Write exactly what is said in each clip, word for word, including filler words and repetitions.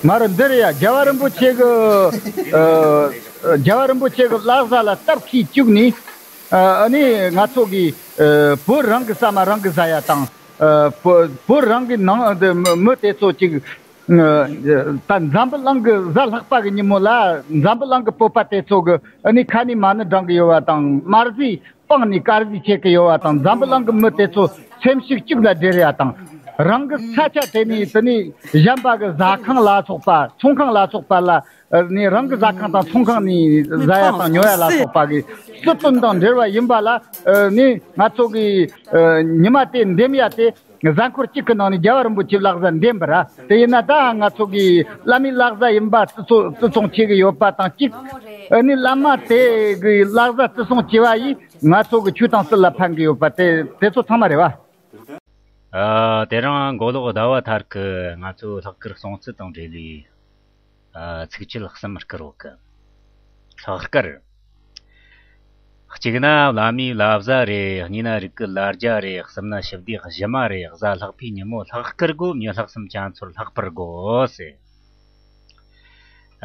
མ་རེད། འདིར་ཡ་རྒྱལ་བ་རིན་པོ་ཆེ་གི་ཨ་རྒྱལ་བ་རིན་པོ་ཆེ་གི་བཀའ་སློབ་ལ་སྟབས་ཀྱིས་བཅུག་ནས། ཨ་ནི་ང་ཚོ་གི་ཨ་བོད་རང་གི་ཟ་མ་རང་གིས་ཟ་ཡ་དང་། ཨ་བོད་བོད་རང་གི་ནང་དུ་མི་མི་དེ་ཚོ་ཅིག་ད་འཛམ་བུ་གླིང་གི་གཟའ་ལྷག་པ་གི་ཉིན་མོ་ལ་འཛམ་བུ་གླིང་གི་བོད་པ་དེ་ཚོ་གི་ཨ་ནི་ཁ་ནས་མ་ཎི་བགྲང་གི་ཡོད་པ་དང་། དམར་ཟས་སྤངས་ནས་དཀར་ཟས་མཆོད་ཀྱི་ཡོད་པ་དང་། འཛམ་བུ་གླིང་གི་མི་དེ་ཚོ་སེམས་ཤུགས་གཅིག་ལ་སྦྲེལ་ཡ་དང་། རང་གི་ས་ཆ་དེ་ནས་དེ་ནས་གཞན་པ་གི་ཟ་ཁང་ལ་སོགས་པ་ཚོང་ཁང་ལ་སོགས་པ་ལ་ནས་རང་གི་ཟ་ཁང་དང་ཚོང་ཁང་ནས་ཟ་ཡ་དང་ཉོ་ཡ་ལ་སོགས་པ་གི་སྲིད་དོན་དང་འབྲེལ་བ་ཡིན་པ་ལ་ནས་ང་ཚོ་གི་ཉི་མ་དེ་འདེམས་ཡ་དེ། གཟའ་འཁོར་གཅིག་གི་ནང་ནས་རྒྱལ་བ་རིན་པོ་ཆེའི་བཀའ་སློབ་འདེམས་པ་ར། དེ་ཡིན་ན་ད་ང་ཚོ་གི་བླ་མའི་བཀའ་སློབ་ཡིན་པ་བརྩི་སྲུང་བརྩི་སྲུང་བྱེད་ཀྱི་ཡོད་པ་དང་གཅིག་ཨ་ནི་བླ་མ་དེ་གི་བཀའ་སློབ་བརྩི་སྲུང་བྱས་པ་ཡིས་ང་ཚོ་གི་ཆོས་དང་སྲིད་ལ་ཕན་གྱི་ཡོད་པ་དེ་དེ་ཚོ་ཚང་མ་རེད་བ། ཨ། དེ་རིང་མགོ་ལོག་ཟླ་བ་ཐར་གྱིས་ང་ཚོའི་ལྷག་དཀར་སྲུང་བརྩི་དང་འབྲེལ་བའི་ཚིགས་བཅད་གསུམ་བསྐུར་ཡོད་གི། ལྷག་དཀར། གཅིག་ན་བླ་མའི་བླ་གཟའ་རེད། གཉིས་ན་རིགས་ཀྱི་ལ་རྒྱ་རེད། གསུམ་ན་ཞི་བདེའི་གཞི་མ་རེད། གཟའ་ལྷག་པའི་ཉིན་མོ་ལྷག་དཀར་དགོས། མྱི་ལྷག་བསམ་ཅན་ཚོར་ལྷག་པར་དགོས་ཟེར།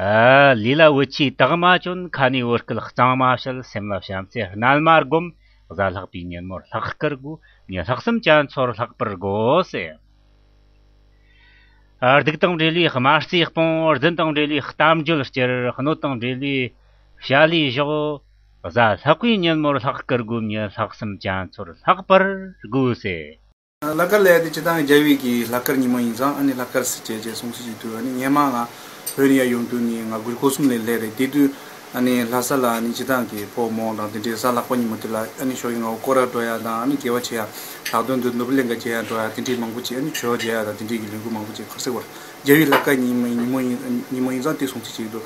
ཨ། ལུས་ལ་བོད་ཆས་དག་མ་གྱོན། ཁ་ནས་བོད་སྐད་གཙང་མ་བཤད། སེམས་ལ་བྱམས་བརྩེ་རྣལ་མ་སྒོམ། གཟའ་ལྷག་པའི་ཉིན་མོར་ལྷག་དཀར་དགོས། མྱི་ལྷག་བསམ་ཅན་ཚོར་ལྷག་པར་དགོས་ཟེར། ཨ། སྡིག་དང་འབྲེལ་བའི་དམར་རྩིས་སྤོང་། རྫུན་དང་འབྲེལ་བའི་གཏམ་བརྗོད་བསྐྱུར། གནོད་དང་འབྲེལ་བའི་བྱ་ལས་གཞོག། གཟའ་ལྷག་པའི་ཉིན་མོར་ལྷག་དཀར་དགོས། མྱི་ལྷག་བསམ་ཅན་ཚོར་ལྷག་པར་དགོས་ཟེར། ལྷག་དཀར་ལབ་ཡ་དེ་སྤྱིར་བཏང་རྒྱ་བོད་ཀྱི་ལྷག་དཀར་ཉིན་མོ་ཡིན་ཙང་ཨ་ནི་ལྷག་དཀར་ཟེར་བྱས་བྱས་སྲུང་བརྩི་བྱེད་དུས། ཨ་ནི་སྔོན་མ་ང་བོད་ནས་ཡར་ཡོང་དུས་ནས་ང་དགུ་བཅུ་གོ་གསུམ་ལ་སླེབས་རེད། དེ་དུས་ཨ་ནི་ལྷ་ས་ལ་ཨ་ནི་སྤྱིར་བཏང་གི་ཕོ་མོ་དང་དེ་འདྲའི་གཟའ་ལྷག་པ་ཉིན་མོ་དེ་ལ་ཨ་ནི་ཞོགས་ཀྱི་སྔ་པོ་སྐོར་ར་འགྲོ་ཡ་དང་། ཨ་ནི་དགེ་བ་བྱེད་ཡ། ལྷག་དོན་དུ་ནོར་བུ་གླིང་ག་མཇལ་ཡ་འགྲོ་ཡ་དེ་འདྲའི་མང་པོ་བྱས། ཨ་ནི་ཇོ་བོ་མཇལ་ཡ་དང་དེ་འདྲའི་གི་ལས་འགུལ་མང་པོ་བྱས། ག་རེ་ཟེར་བར་རྒྱ་བོད་ལྷག་དཀར་ཉིན་མོ་ཉིན་མོ་ཡིན་ཉིན་མོ་ཡིན་ཙང་དེ་སྲུང་བརྩི་བྱེད་ཀྱི་འདུག་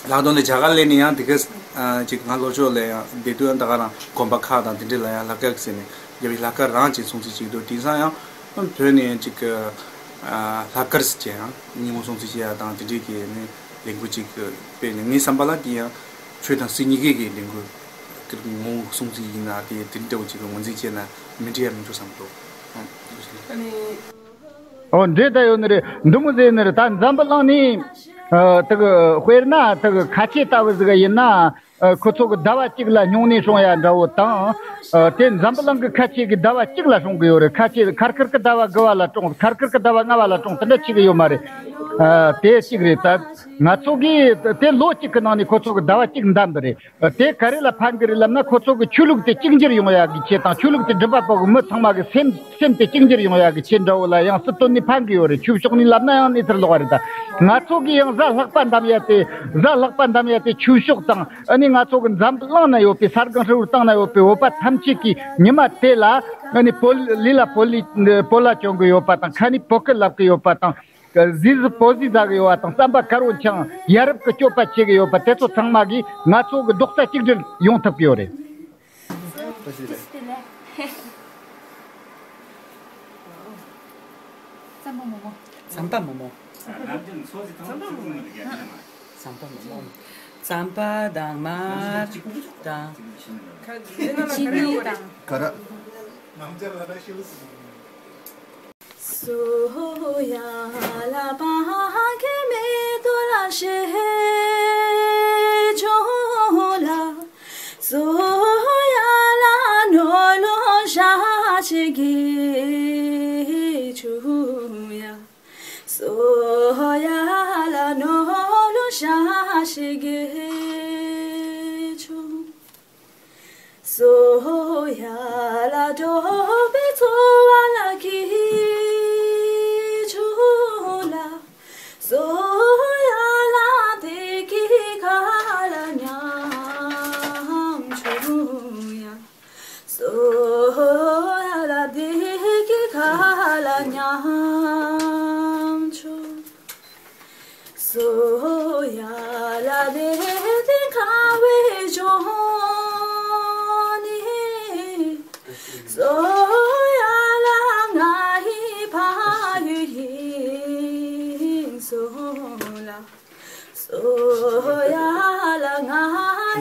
ལྷག་དོན་དུ་རྒྱ་གར་སླེབས་ནས་ཡང་དེ་ག་ཅིག་ང་ལྷོ་ཕྱོགས་ལ་ཡང་བསྡད་དུས་ཡང་ད་ག་རང་དགོན་པ་ཁག་དང་དེ་འདྲ་ལ་ཡང་ལྷག་དཀར་ཟེར་ནས་རྒྱ་བོད་ལྷག་དཀར་རང་ཅིག་སྲུང་བརྩི་བྱེད་ཀྱི་འདུག་དེང་སང་ཡང་བོད་ནས་ཅིག་ཨ་ལྷག་དཀར་ཟེར་བྱས་ཡང་ཉིན་མོ་སྲུང་བརྩི་བྱེད་ཡ་དང་དེ་འདྲའི་གི་ནི་ལས་འགུལ་ཅིག་སྤེལ་ནས། ངའི་བསམ་པ་ལ་དེ་ཡང་ཆོས་དང་སྲིད་གཉིས་ཀའི་གི་ལས་འགུལ་ངོ་བོ་སྲུང་བརྩི་ཡིན་ན་དེ་དེ་འདྲ་བོ་ཅིག་གི་ངོས་འཛིན་བྱས་ན་མི་འགྲིག་ཡ་མི་འདུག་བསམ་འདུག་ཨ་ནི། ཨོ། འདྲེ་ད་ཡོད་ནི་རེད། འདི་མོ་ཟེར་ནི་རེད། ད་འཛམ་བུ་གླིང་ནས་ཨ་དེ་གི་དཔེར་ན་དེ་གི་ཁ་ཆེ་ལྟ་བུ་ཟིག་ཡིན་ན། ཨ་ཁོ་ཚོ་གི་ཟླ་བ་གཅིག་ལ་སྨྱུང་གནས་སྲུང་ཡ་འདྲ་བོ་དང་། ཨ་དེ་འཛམ་བུ་གླིང་གི་ཁ་ཆེ་གི་ཟླ་བ་གཅིག་ལ་སྲུང་གི་ཡོད་རེད། ཁ་ཆེ་ཁར་ཁར་གི་ཟླ་བ་དགུ་བ་ལ་སྲུང་། ཁར་ཁར་གི་ཟླ་བ་ལྔ་བ་ལ་སྲུང་། དེ་འདྲ་བྱེད་གི་ཡོད་མ་རེད། ཨ་དེ་གཅིག་རེད། ད་ང་ཚོ་གིས་དེ་ལོ་གཅིག་གི་ནང་ནས་ཁོ་ཚོ་གི་ཟླ་བ་གཅིག་འདེམས་པ་རེད། དེ་ག་རེ་ལ་ཕན་གི་རེད་ལབ་ན། ཁོ་ཚོ་གི་ཆོས་ལུགས་དེ་གཅིག་གྱུར་ཡོང་ཡག་གི་ཆེད་དང་། ཆོས་ལུགས་དེ་སྒྲུབ་པ་པོ་གི་མི་ཚང་མ་གི་སེམས་སེམས་དེ་གཅིག་གྱུར་ཡོང་ཡག་གི་ཆེད་འདྲ་བོ་ལ་ཡང་སྲིད་དོན་ནས་ཕན་གི་ཡོད་རེད། ཆོས་ཕྱོགས་ནས་ལབ་ན་ཡང་གནས་ཚུལ་ལོག་པ་རེད། ད་ང་ཚོ་གི་ཡང་གཟའ་ལྷག་པ་འདེམས་ཡ་དེ། གཟའ་ལྷག་པ་འདེམས་ཡ་དེ་ཆོས་ཕྱོགས་དང་། ཨ་ནི་ང་ཚོ་གི་འཛམ་བུ་གླིང་ན་ཡོད་པའི་ས་སྒང་ཧྲིལ་བོའི་སྟེང་ན་ཡོད་པའི་བོད་པ་ཐམས་ཅད་ཀྱིས་ཉི་མ་དེ་ལ་ཨ་ནི་བོད་ལུས་ལ་བོད་ལུས་བོད་ལྭ་གྱོན་གི་ཡོད་པ་དང་། ཁ་ནས་བོད་སྐད་ལབ་གི་ཡོད་པ་དང་། གཟི་བཟི་བོད་ཟས་ཟ་གི་ཡོད་པ་དང་། རྩམ་པ་དཀར་པོ་འཆང་། ཡ་རབས་ཀྱི་སྤྱོད་པ་བྱེད་གི་ཡོད་པ། དེ་ཚོ་ཚང་མ་གིས་ང་ཚོ་གི་རྡོག་རྩ་གཅིག་སྒྲིལ་ཡོང་ཐུབ་ཀྱི་ཡོད་རེད། རྩམ་པ་མོག་མོག་རྩམ་པ་མོག་མོག་རྩམ་པ་མོག་མོག་རྩམ་པ་མོག་མོག་རྩམ་པ་དང་མར་དང་ཅི་ནི་དང་། ག་ར། སོ་ཡ་ལ་པ་ཧ་ཁེ་མེ་ཏོ་ལ་ཤེ་ཆོ་ལ། སོ་ཡ་ལ་ནོ་ལོ་ཤ་ཤེ་གེ་ཆོ་ཡ། སོ་ཡ་ལ་ནོ་ལོ་ཤ་ཤེ་གེ་ཆོ། སོ་ཡ་ལ་འགྲོ་བའི་འཚོ་བ་ལ་སྐྱིད་ཆུ་ལ། སོ་ཡ་ལ་བདེ་སྐྱིད་ཁ་ལ་ཉམ་ཆུང་ཡ། སོ་ཡ་ལ་བདེ་སྐྱིད་ཁ་ལ་ཉམ་ཆུང་། སོ་ཡ་ལ་ལེ་དེ་ཁ་བའི་ཇོ་ནི། སོ་ཡ་ལ་ང་ཡི་ཕ་ཡུལ་ཡིན་སོ་ལ། སོ་ཡ་ལ་ང་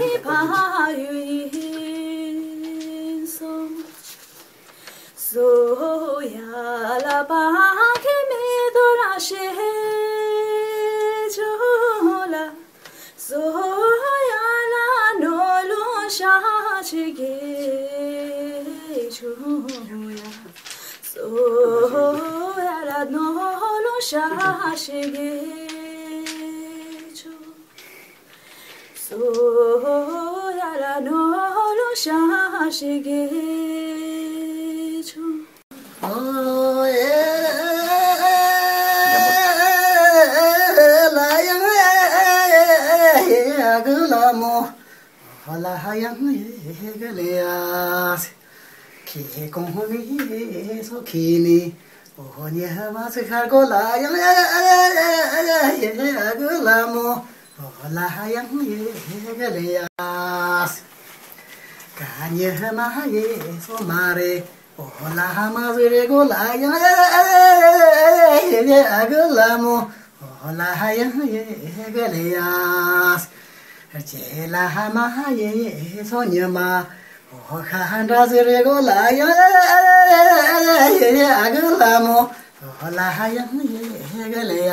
ཡི་ཕ་ཡུལ་ཡིན་སོ། སོ་ཡ་ལ། ཤ་ཤེ་གེ་ཆོ། སོ་ཡ་ར་ནོ་ལོ་ཤ་ཤེ་གེ་ཆོ། ཨོ་ཨེ་ལ་ཡང་ཨེ་གུ་ལ་མོ། ཨོ་ལ་ཡང་ཨེ་གུ་ལེ་ཡ། ཁེ་ཀོང་ཧོ་ནི་སོ་ཁེ་ནི། ཨོ་ཉེ་མ་སི་ཁར་གོ་ལ་ཡང་ཨེ་གུ་ལ་མོ། ཨོ་ལ་ཡང་ཨེ་གུ་ལེ་ཡ། ཀ་ཉེ་མ་ཡེ་སོ་མ་རེ། ཨོ་ལ་ཧ་མ་ཟི་རེ་གོ་ལ་ཡང་ཨེ་གུ་ལ་མོ། ཨོ་ལ་ཧ་ཡང་ཨེ་གུ་ལེ་ཡ། ཅེ་ལ་ཧ་མ་ཡེ་སོ་ཉི་མ། ཨོ་ཧ་ཧ་འདྲ་ཟི་རེ་གོ་ལ་ཡང་ཨེ་གུ་ལ་མོ། ཨོ་ལ་ཧ་ཡང་ཨེ་གུ་ལེ་ཡ།